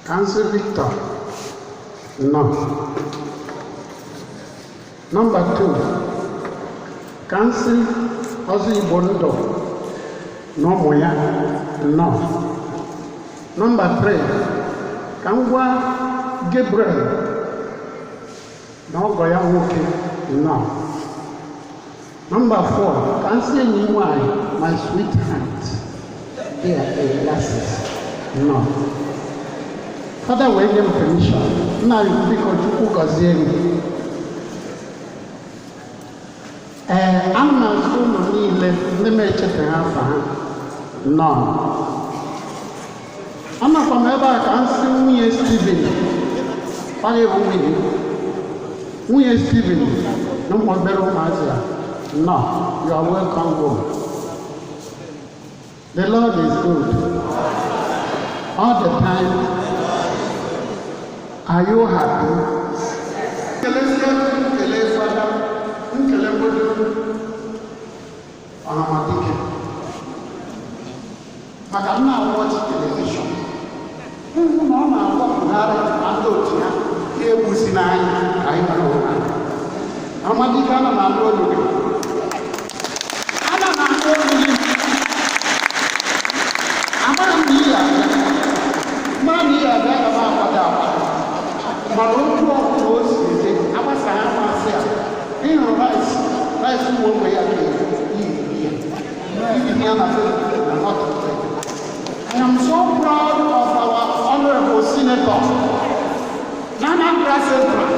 Ka nsị Victor nọ. Number 2, ka nsị Ọzọ Igbo Ndụ na ụmụ ya nọ. Number 3, ka m gwa Gabriel na ọgọ ya nwoke nọ. Number 4, ka nsị enyi m nwanyị, my sweetheart, here in glasses, nọ. Fada wee nye m permission. Nna anyị, biko, Chukwu gọzie gị. Ee, ana m asị ụmụ niile ndị m echetaghị afa ha nọ. Anọkwa m ebe a ka m sị nwunye Steven, ọ bụ nwunye Steven na ụmụ obere ụmụazị a nọ. You are welcome home. The Lord is good all the time. Are you happy? Kelezie, nkele Fada, nkele mbodo Ọhamadike, maka m na-awatch television, hụ na ọ na-agwa Buhari na ndị otu ya ha egbusi n'anya ka anyị nwere onwe anyị. Amadike, ana m anụ olu gị, ana m anụ olu gị. Amara m na iyi abịa, mara na iyi abịa, aga m akwado akwado. Mana otu ọbụla o si dị, agbasaghị amasị a, ịhụrụ rice, rice ụmụ ogbe ya ga-eri ya ihe ya na Facebook na not. I am so proud of our honorable senator na Anambra Central.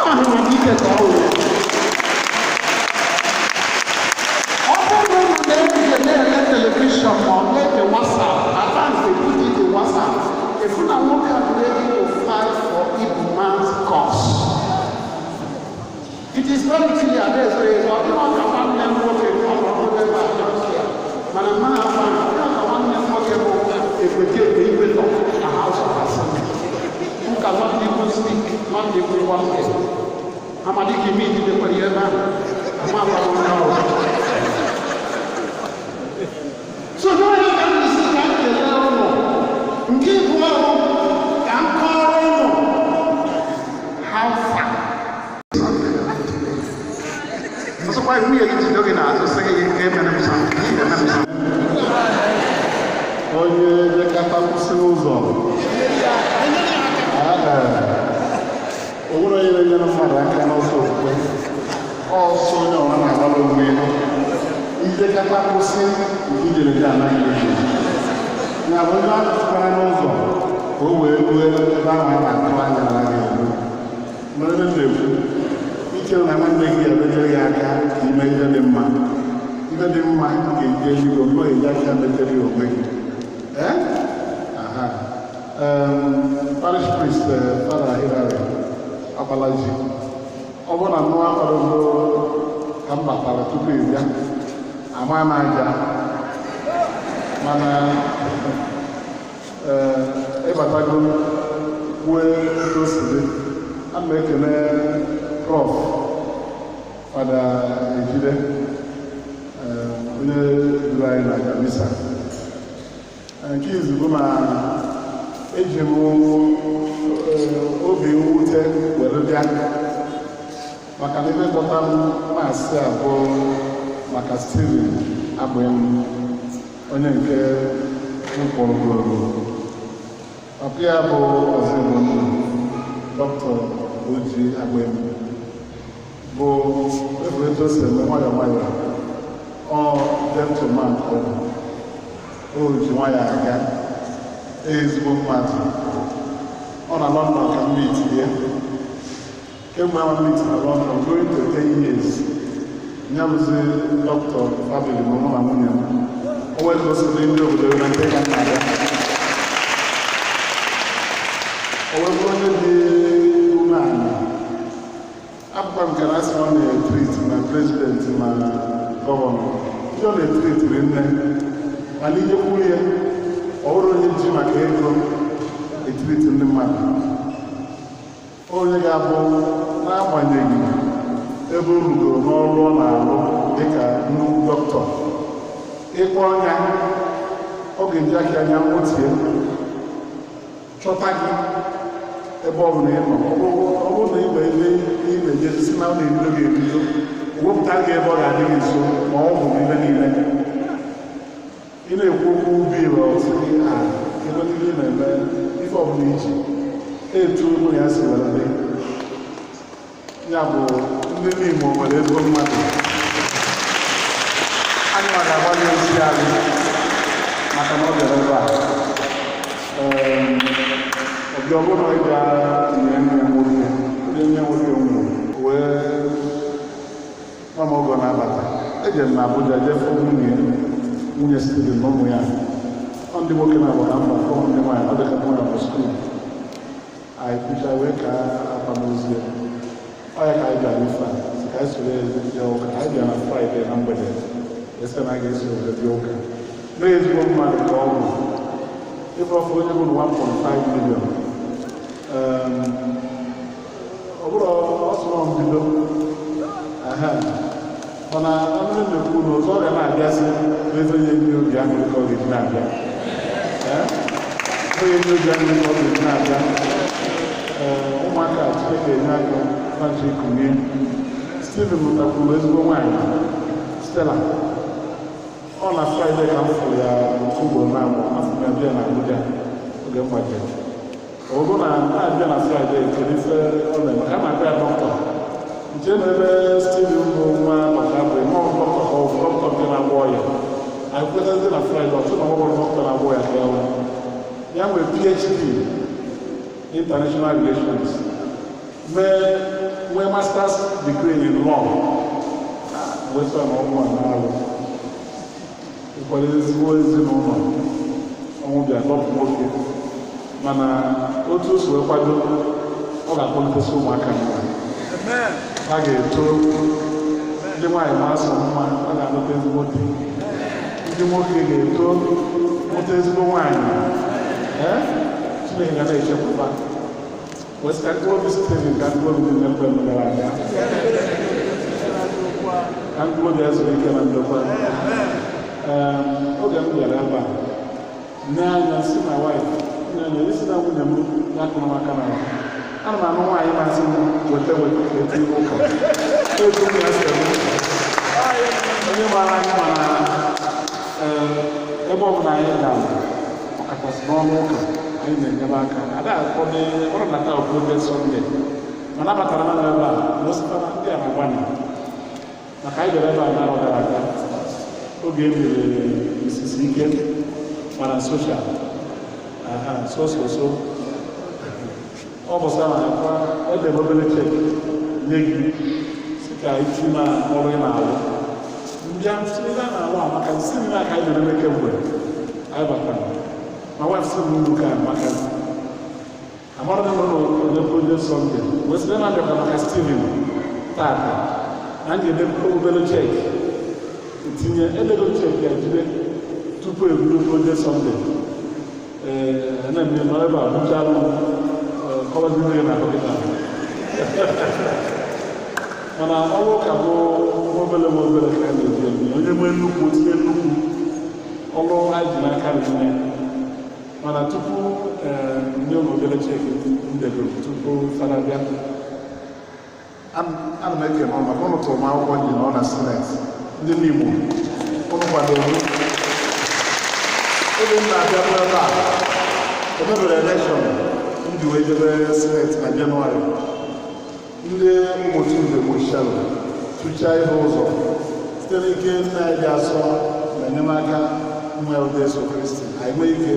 Ahụrụ m ike ka ọ wụ. Ọ bụrụ na unu na-ege, na-ele television ma ọ na-ege WhatsApp, at times they put it in WhatsApp. Efu na nwoke a ready to fight for Igbo man's cause. It is very clear there's a ọ dịghị ka nwanne m nwoke ọ nọrọ ebe a just here. Mana mma afọ a, ọ dịghị ka nwanne m nwoke bụ Ekwekekwe Ikwetọ na House of Assembly, who cannot even speak, not even one word. Amadike ime ijidekwara ya ebe ahụ. Ama agwa onye ọrụ. So n'onye ka m si ka m kelee ụnụ. Nke ibu ọrụ ka m kọrọ ụnụ how far. Ọsọkwa nwunye gị jide gị n'azụ sị gị ka emere m sọ, eme m sọ. Onye lekọta kwụsị n'ụzọ, o nwere onye na-enyere mmadụ aka n'ọsọ okwukwe. Ọsọ onye ọra na-agbara onwe ya. Ijekọta kwụsị nke ijere gị anaghị eji ya bụ onye atụkwara n'ụzọ ka o wee ruo ebe ahụ a na-atụ anya na a ga-eru. Mere ebe m na-ekwu ichere na nwanne gị ga-emetere gị aka ka ime ihe dị mma, ihe dị mma ga-eji eluigwe mgbe eji aka metere ya onwe gị. Eh? Aha. Parish priest, Father Hilary Agbalaji, ọ bụrụ na mụ akwadogo ka m batara tupu ị bịa, ama m aja, mana ịbatago kwue etu o si dị. Ana m ekele Prof Fada Ejide, onye duru anyị na misa nke izu, na eji m obi mwute were bịa, maka na ebe dọta m maasị abụọ maka Stephen abụghị m onye nke m kpọrọgoro. Papa ya bụ Ọzọigbo Ndụ, Dọkịta Oji Agbem, bụ efu etu o si eme nwayọọ nwayọọ. Ọ gentleman ka ọ bụ, o ji nwayọọ aga, ezigbo mmadụ. Ọ na London ka m meet ya kemgbe ama meet na London, going to 10 years. Ya bụzi dọkịta family ma mụ na nwunye m o nwere ka o si dị ndị obodo na nke ka m na-abịa. O wee bụrụ onye dị umeala. Abụkwa m nke na asị ọ na-etrit ma president ma governor, ndị ọ na-etritiri nne, mana ije kwuru ya, ọ bụrụ onye ji maka ego etriti ndị mmadụ, onye ga-abụ n'agbanyeghị ebe o rugoro n'ọrụ ọ na-arụ dịka nnukwu dọkịta, ịkpọ ọnya, ọ ga-eji aka anya nwụtie chọta gị ebe ọ bụla ị nọ. Ọ bụrụ na ị ma ebe ị na-eje, si na ọ na-ebido gị ebido, o wepụta gị ebe ọ ga-adị gị nso, ma ọ bụ ebe niile ị na-ekwu okwu ubi ọsị gị a ebe niile ị na-eme ife ọbụla iji etu mụ na ya si were dị. Ya bụ, ndị n'Imo nwere ezigbo mmadụ. Anyị ma ga-agbalị ozi anyị maka na ọ bịara ebe a. Ọbịa ọ bụrụ na ị bịa nye nne ya nwoke, onye nne nwoke nwụrụ wee nwa m oge ọ na-abata, ejere m na Abuja jee fụ nwunye, nwunye Stephen na ụmụ ya. Ọ ndị nwoke na-agba na mba fọ ndị nwaanyị, ọ dịka nwaanyị bụ school. Anyị kwucha wee ka akwamozu ya. Ọ ya ka anyị bịara ife a sị ka anyị soro ya bịa ụka. Anyị bịara na Friday na mgbede, esi na a ga-esi obodo bịa ụka. Na ezigbo mmadụ ka ọ bụ. Ịfọfụ onye bụ 1.5 million, ọ bụrụ ọsọ mbido, mana ọnụ na-ekwu na ụzọ ọ ga na-abịazi ebe onye ndị obi aṅụrị ka ọ ga-eji na-abịa. Onye ndị obi aṅụrị ka ọ ga-eji na-abịa. Ee, ụmụaka Chineke enye aka na ikunie. Stephen mụtakwuru ezigbo nwaanyị, Stella. Ọ na Friday ka m fụrụ ya nke ugboro na-abụ afọ m abịa na Abuja oge m gbajere. Ọ bụrụ na na-abịa na Friday, kedu ife ọ na-eme ka a na-akpọ ya dọkịta nche na ebe Stephen bụ nwa maka abụghị nwa dọkịta ka ọ bụ dọkịta nke na-agwọ ọya. Anyị kwetazi na Friday ọtụ na ọ bụrụ dọkịta na-agwọ ya ka ya nwee ya nwere PhD International Relations, mee nwee Masters degree in law, wesa na ọnwụ a na-alụ ụfọdụ ezigbo ezinụlọ. Ọnwụ bịa lọpụ nwoke, mana otu o si wee kwado, ọ ga-akpọlitesi ụmụaka mma, ha ga-eto. Ndị nwaanyị ma asụ mma, ọ ga-alụta ezigbo di. Ndị nwoke ga-eto, mụta ezigbo nwaanyị. Ee, Chineke ga na-echekwaba. Wesị ka mkpụrụ obi Stephen, ka mkpụrụ obi dị mgbe gara aga, ka mkpụrụ obi ezuru ike na ndokwa. Oge m bịara ebe a, nne anya si na wife, nne anya isi na nwunye m ya kụrụ m aka na ana m anụ nwaanyị masị m weta weta ka eti ụka etu m ya si eme. Maara anyị, mana ebe ọbụla anyị gara, ọkachasị n'ọrụ ụka, anyị na-enyere aka. Ada akpọde ọrụ na taa bụ oge Sọnde, mana abatara na ebe a na osipara ndị a na-agbanye maka anyị bịara ebe a n'arọ gara aga oge e mere isisi ike mana social aha so so so ọ bụ sa na akwa edebe obere cheque nye gị si ka iti na ọrụ ị na-alụ ndị ebe a na-alụ amaka si nna ka anyị na-eme kemgbe anyị batara ma wife si m uru ka amaka amara m ụlọ onye onye Sọnde wee sị na abịakwa maka Steven tata na m ga-ede obere cheque etinye edego cheque ya jide tupu ebido onye Sọnde. Ee, na-eme nọ ebe a bụchalụ kọbazi na dọkịta, mana ọrụ ụka bụ obere nwa obere ka a na-eji eme. Onye nwee nnukwu tinye nnukwu ọrụ anyị ji n'aka rinne, mana tupu ee nye ụlọ obere cheque ndebere tupu fada bịa. Ana m ekene ụnụ maka ụnụ tụrụ m akwụkwọ ji nọ na Senate. Ndị Igbo, ụnụ kwadoro m oge m na-abịa bụ ebe a emebere election m ji wee jebe Senate na Jenụwarị. Ndị ụmụchimbe gbochichara tụchaa ihe ụzọ site n'ike nna anyị dị asọ na enyemaka nwa Jesu Kristi, anyị nwee ike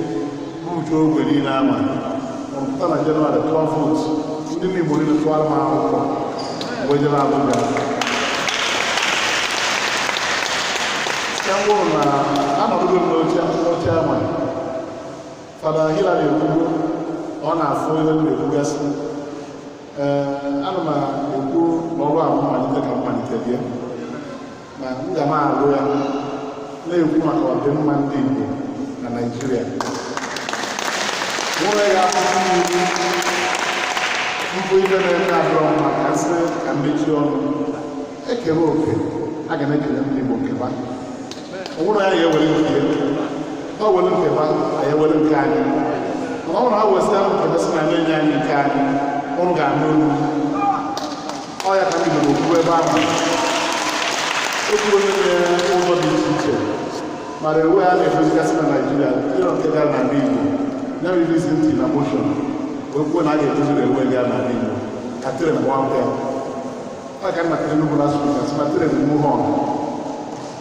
bụchuo ogwe niile ama pụta na Jenụwarị, tụọ vootu. Ndị Igbo niile tụọrọ m akwụkwọ wee jebe Abuja. Site ngwụrụ na anọdụgo m n'oche n'oche ama Fada Hillary ekwugo, ọ na-afụ ihe m na-ekwugasị. Ee, ana m ekwu na ọrụ a mmalite ka mmalite bịa na m ga na-alụ ya, na-ekwu maka ọdịmma ndị Igbo na Naịjirịa. Nwere ga-akwụsị iwu mpụ ibe na-eme abụrọ mma ka sị ka mmechi ọnụ ekere oke a ga na-ekele ndị Igbo nkeba. Ọ bụrụ ya ga-ewere nke ya, ọ were nkeba, anyị ewere nke anyị. Mana ọ bụrụ ha wesịara nkeba sị na na-enye anyị nke anyị, ụnụ ga-anụ olu ọ ya ka m bidoro okwu ebe ahụ. Ekwuru onye ụzọ dị iche iche mara ewe a na-edozigasị na Naịjirịa ịrọ nke gara n'ala Igbo ya bụ isi ntị na motion wee kwuo na a ga-edozi ewe gara n'ala Igbo ka train gbaa ya. Ọ ka nna Enugu last week asị na train mụ họn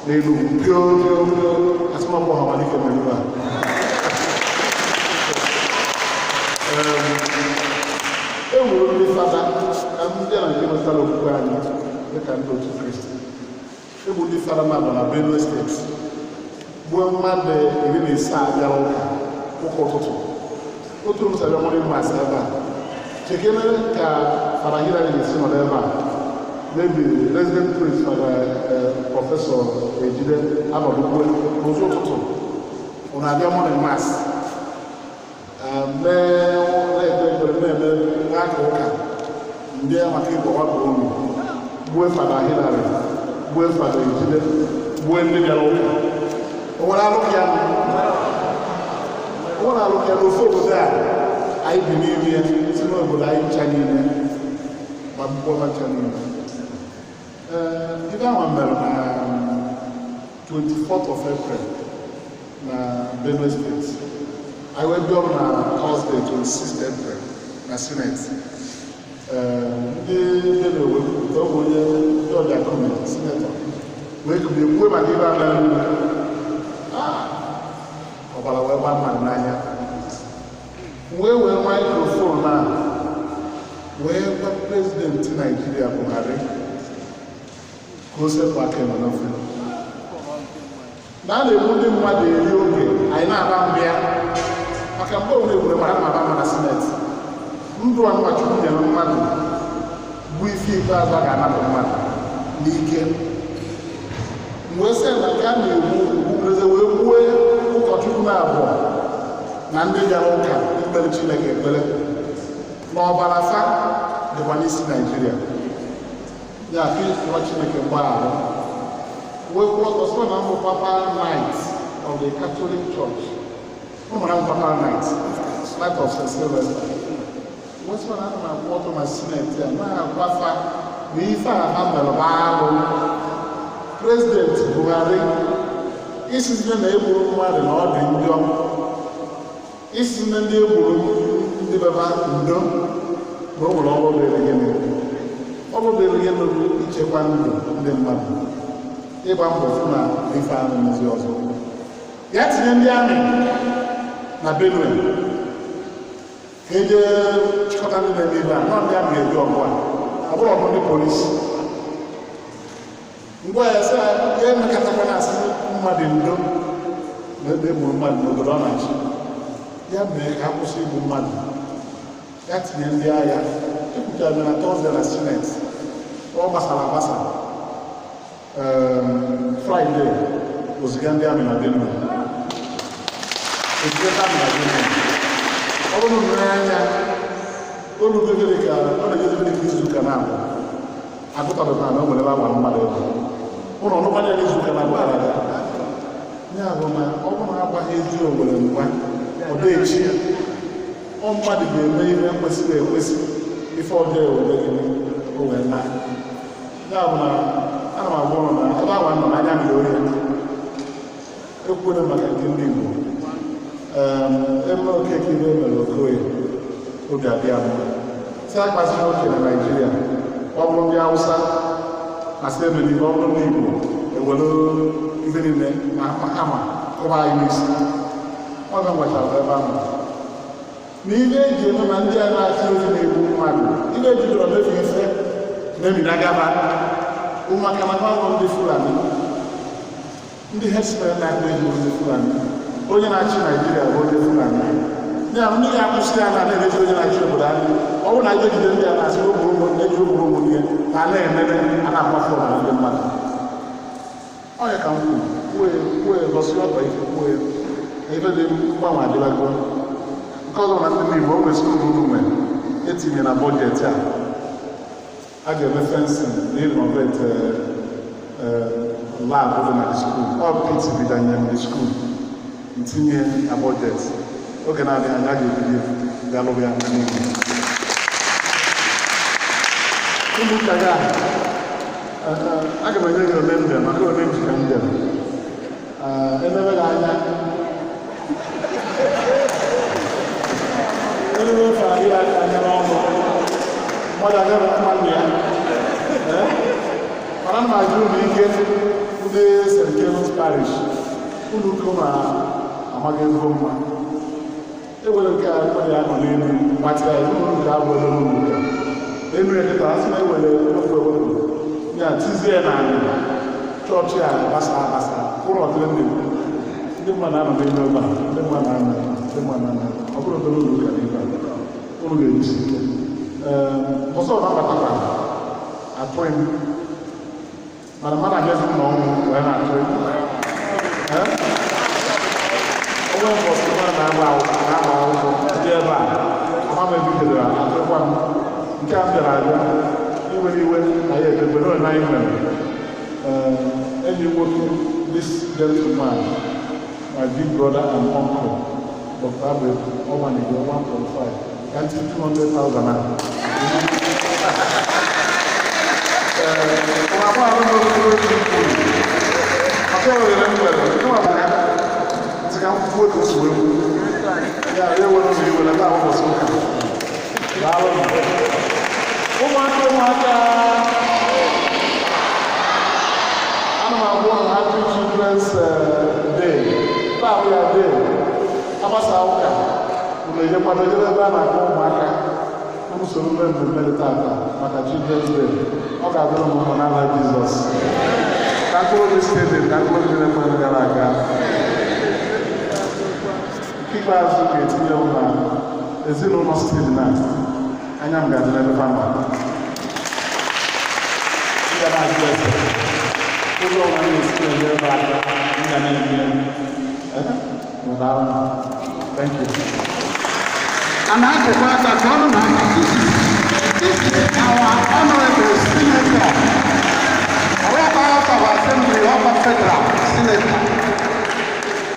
n'Enugu pio pio pio, asị m ọkpọ ha malike mere a. E nwere ndị fada ka ndị na nke metara okwukwe anyị dịka ndị otu Kristi. Egbu ndị fada mmadụ na Benue Steeti, gbuo mmadụ 15 abịara ụka ụka ụtụtụ otu m nwere mmasị ebe a chekene ka Fada Hillary ga-esi nọrọ ebe a maybe resident priest Fada Prọfesọ Ejide anọdụkwe n'ụzọ ụtụtụ ụnụ abịa morning mass mee na-ekpe ekpere na-eme n'aka ụka ndị maka ịgba wakpo unu gbue Fada Hillary, gbue Fada Ejide, gbue ndị bịara ụka. O nwere alụkịa o nwere alụkịa n'ofe obodo a anyị bi n'ime ya si n'obodo anyị ncha niile ma gbukpọ ncha niile. Ee, ibe ahụ mere na 24th of April na Benue State. Anyị wee bịa ọrụ na Thursday 26th April na Senate. Ee, ndị Benue wee kwupụta ọ bụ onye ndị ọbịa gọọmenti senator wee kubie kwuo maka ibe a mere. Ọbara wee gbaa mmadụ n'anya wee wee microphone a wee gwa prezidenti Naijiria Buhari ka o sepụ aka enwe n'ofe na a na-egbu ndị mmadụ eri oge anyị na-aba mbịa maka mgbe onwe egbure mara mma mma na Senate. Ndụ a Nwachukwu nyere mmadụ bụ ife ikpeazụ a ga-anapụ mmadụ n'ike. Wee sị na nke a na-egbu egbubereze wee gbue ụkọchukwu na abụọ na ndị bịara ụka ikpere Chineke ekpere na ọbara fa dịkwa n'isi Naijiria ya ka ịrịọ Chineke mgbaghara wee kwuo ọtọ sị na mbụ Papal Knight of the Catholic Church. Ọ mara m Papal Knight, Knight of St. Sylvester. Wee sị na ana m akwụ ọtọ na Senate a na-agwafa na ife a ha mere bụ alụ. Prezidenti Buhari Buhari, isizina na egburu mmadụ na ọ dị njọ, isizina ndị egburu ndị baba ndo, na o nwere ọrụ dịrị gịnị? Ọrụ dịrị gịnị bụ ichekwa ndụ ndị mmadụ, ịgba mbọ fụ na ife ahụ mezi ọzọ. Ya tinye ndị amị na Benue ka eje chịkọta ndị na-eme ibe a. Nọ ndị amị ga-eji ọgụ a, ọ bụrụ ọgụ ndị polisi. Ngwa ya sị ya emekọtakwa na asị mmadụ ndo na ebe egburu mmadụ n'obodo ọ na-achị. Ya mee ka a kwụsị igbu mmadụ, ya tinye ndị agha. Ekwuchara na Thursday na Senate, ọ gbasara agbasa. Friday oziga ndị amị na Benue, oziga ndị amị na Benue. Ọ bụrụ na anya olu gogere ka ọ na-ejezebe dị ka izu ụka na-abụ agụtabeghị na o nwere ebe a gbara mmadụ ebe ụlọ ọnụkwanye ya n'izu ụka na-abụ gara aga. Ya bụ na ọ bụrụ na agbaghị ezi owere mgba ọ dị echi, ọ mmadụ ga-eme ihe kwesịrị ekwesị, ife ọjọọ ewere gịnị o wee naa. Ya bụ na ana m agwa ụlọ na ebe awa nọ n'anya mmiri ohe ekwuone maka nke ndị Igbo eme Okeke ihe mere Okoye obi abịa m si akpaziri oke na Naịjirịa. Ọ bụrụ ndị Hausa asị emere ihe, ọ bụrụ ndị Igbo ewere ife niile na hama kụba anyị n'isi. Ọ ga nwechara ebe ahụ na ihe eji eme na ndị a na-achị ozi na-egbu mmadụ, ihe ejidoro mefu ife na-emina gaba ụmụaka na ha ndị Fulani, ndị herdsmen na-akpa eji ndị Fulani. Onye na-achị Naijiria bụ onye Fulani. Ya ndị ga-akwụsị ya na na-emezi onye na-achị obodo anyị. Ọ bụrụ na anyị ejide ndị a na-asị ogburu ụmụ eji ogburu ụmụnne ha na-ememe a na-akwafu ọbara ndị mmadụ. Ọ ya ka m kwuru, kwuo kwuo gosi ọtọ ife, kwuo ife dị mgbanwe adịbago. Nke ọzọ na ndị Igbo, o nwere school unu nwere etinye na budget a, a ga-eme fencing na renovate lab dị na the school. Ọ PT bidanyere m the school, ntinye na budget. Oge na-adịghị anya a ga-ebido ga-alụrụ ya n'ihu. Ụmụnta gị ahụ, aga m enye gị ole m bịara maka ole m ji ka m bịara emebe gị anya elebe efe adịghị aka anya n'ọnụ mmadụ agaghị mma nna ya. Mana m na-ajụ unu ike, ndị St. Kevin's Parish, unu uko ma amaghị ezigbo mma ewere nke a mmadụ ya nọ n'elu gbatịa ya ụlọ ụka abụ ebe ụlọ ụka elu ya kịta asị na ewere ewepụ ewepụ ya tizie ya n'ala chọọchị a gbasa agbasa ụlọ ọdịrị ndị ndị mmadụ anọ n'elu ebe a, ndị mmadụ anọ, ndị mmadụ anọ. Ọ bụrụ obere ụlọ ụka n'ebe a ụlọ ga-ejisi ike. Ee, ọsọ na-abatakwa atụghị m, mana mmadụ abịazi m n'ọnwụ wee na-atụ egwu. Onwe mbọsị mmadụ na-agba na-agba akwụkwọ ndị ebe a ama m ebidoro atụkwa m nke a m bịara abịa iwe iwe na ya edebe n'ole anyị mere. Ee, enyi m nwoke, this gentleman, my big brother and uncle, Dr. Abe Ọmanigo, 1.5 ka ntị 200,000 a. Ee, ụlọ akwụkwọ ahụ n'okpuru otu kwuru maka ohere m nwere ịnwa bụ ya ntị ka m kwuo ka o si wee kwuo ya ya were ụzọ iwe na taa ụbọchị ụka. Daalụ ụmụaka, ụmụaka, ana m agwa ụnụ happy Children's Day. Taa bụ ya day agbasa ụka, unu ejekwado jebe ebe a na-akpọ ụmụaka, unu soro mee mmemme dị tata maka Children's Day. Ọ ga-adịrị unu mma n'ala Jizọs. Ka mkpụrụ obi steeti ka mkpụrụ obi na-ekwe gara aga. Nke ikpeazụ ga-etinye m na ezinụlọ steeti na anya m ga-adị n'ebe fa nọ. M ga na-ajụ ese ụzọ ọbụla m ga-esi na-enye ebe aka m ga na-enye. Daalụ. Thank you. A na-akụkwa aka ka ọnụ na aka. This is our honorable senator. Ọwọ́pá House of Assembly, ọkwa federal senator.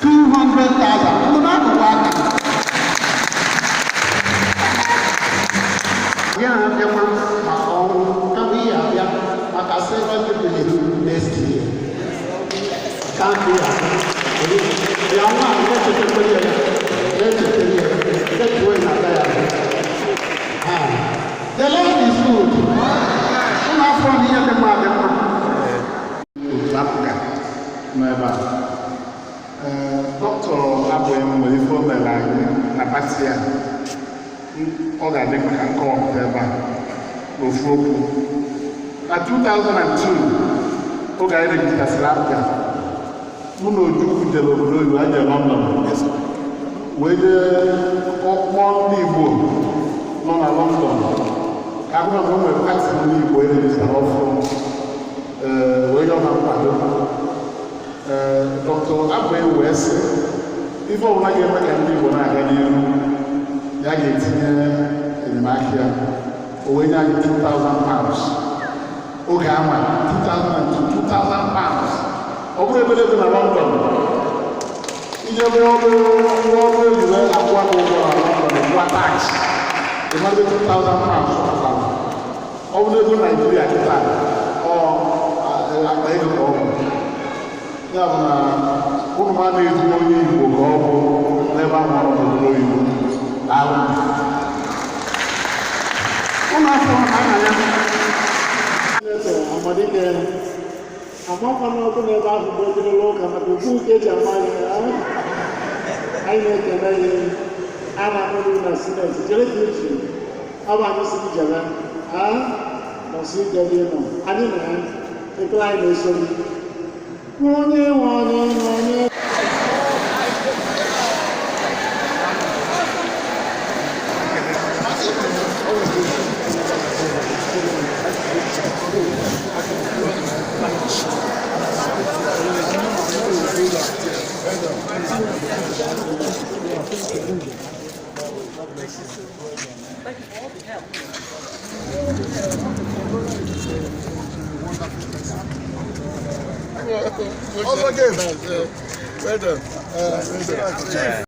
200,000. Unu na-akụkwa aka. Ya abịakwa maka ọnwụ, kama ihe abịa maka silver jubilee next year. Ka ya. Ya nwa ya chetekwere ya. Ya chetere ya. Ya tuwe na ya. The Lord is good. Ụlọ afọ na ihe dị mma dị mma. Otu APGA nọ ebe a. Ee, Dọkịta abụghị m nwere ife o mere anyị na pati a. Ọ ga-adị mkpa ka nkọwapụta ebe a n'ofu okwu. Na 2002, oge anyị registersịrị APGA, mụ na Ojukwu jere obodo oyibo, anyị jere London wee jee kpọọ ndị Igbo nọ na London ka agụrụ na o nwere pati ndị Igbo eregistara ọfụrụ, ee, wee yọọ ha nkwado. Ee, Dr. Abụghị wee sị ife ọbụla ga-eme ka ndị Igbo na-aga n'iru, ya ga-etinye enyemaka ya. O wee nye anyị £2,000 oge ama 2002, £2,000. Ọ bụrụ ebere ego na London, ije rụọ ọrụ, rụọ ọrụ oyibo, akwụkwọ gị ụgwọ na London, gwụa tax, ịmara £2,000 pụtara. Ọ bụrụ ego Naijiria kịta, ọ akpa ego ka ọ bụ. Ya bụ na ụnụ ma na-eji onye Igbo ka ọ bụ n'ebe ahụ ọ nọ n'obodo oyibo. Daalụ. Ụlọ afọ aha ya. Amadike amakwa n'ọkụ n'ebe ahụ bụ obere ụka maka ugbu ka eji ama ya. Anyị na-ekele gị. A na-akpọ gị na Senate jere ka ichi ọ bụ anyị si gị jebe a nọsi ike gị nọ anyị na ya ekele. Anyị na-eso gị, onye nwe anyị na onye. Also game. Well done. Chief.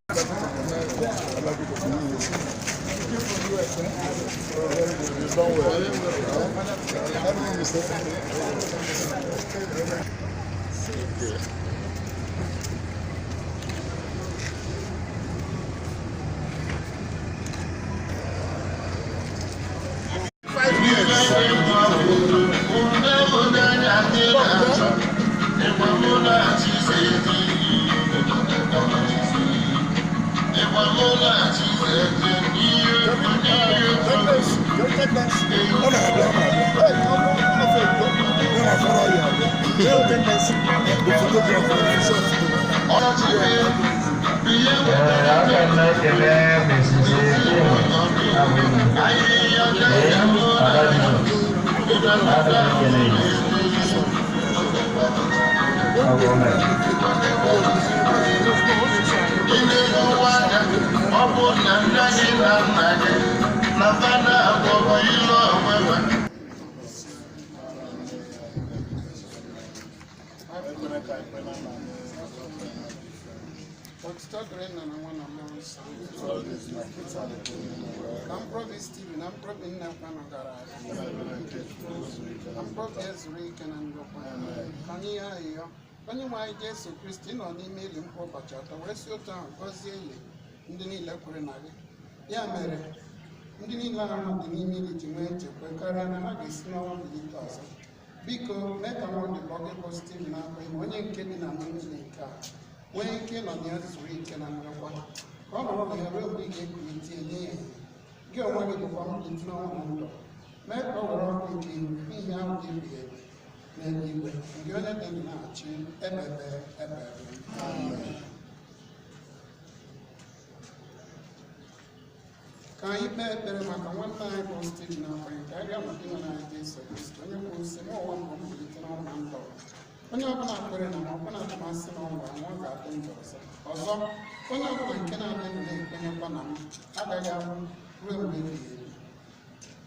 You've done well. 5 years. Aka m na-ekele Mrs. Chinwe Abụghị ee Ada Jizọs, aka m ekele ya. Ọ bụ mere. Ọ bụ na nne gị na nna gị na fada abụọ ile onwe. Ekpere ka ekpere na Otito dịrị Nna na Nwa na Mmụọ Nsọ. Na mkpụrụ Steven na mkpụrụ nne kwanụ gara aga. Na mkpụrụ ezuru ike na ndokwa. Ka anyị yọọ ayịyọ. Onye nwe anyị Jesu Kristi nọ n'ime ili mkpụrụ ụbọchị 3 were si otu ahụ gọzie ili ndị niile kwere na gị. Ya mere ndị niile ahụ dị n'ime ili ji nwee nchekwa karịa na ha ga-esi n'ọnwụ bilite ọzọ. Biko mee ka nwa odibo gị bụ Steven na-akwa ime onye nke dị na mmiri nke a nwee ike ịnọ na ya zuru ike na ndokwa, ka ọ nọrọ na ya ruo mgbe ị ga-ekulite ya nye ya ihe. Gị onwe gị bụkwa mbilite n'ọnwụ na ndụ. Mee ka ọ were ọkụ ike n'ihi ahụ dị ebighị ebi n'eluigwe nke onye dị ndụ na-achị ebebe ebebe. Amen. Ka anyị kpee ekpere maka nwanne anyị bụ Steven Akwaghị, ka anyị rịọ maka ịnwe anyị Jesu Kristi, onye kwuru sị, mụ onwe m bụ mbilite n'ọnwụ na ndụ, onye ọbụla kwere na ma ọbụla atụmasị na ọnwụ anwụ ga-adị ndụ ọzọ. Ọzọ, onye ọbụla nke na-adị ndụ na-ekwenyekwa na m agaghị anwụ ruo mgbe ebighị ebi.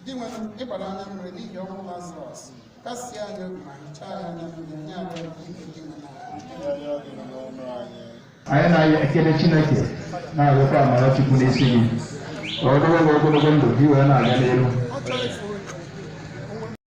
Di nwe ịgbara anya mmiri n'ihi ọnwụ Lazarọs, kasie anyị obi ma hichaa ya anya mmiri nye arịọ ibe di nwe na Anyị na-ekele Chineke, na-arịọkwa amara Chukwu n'isi gị, ka ọ dịrị gị ogologo ndụ gị wee na-aga n'elu.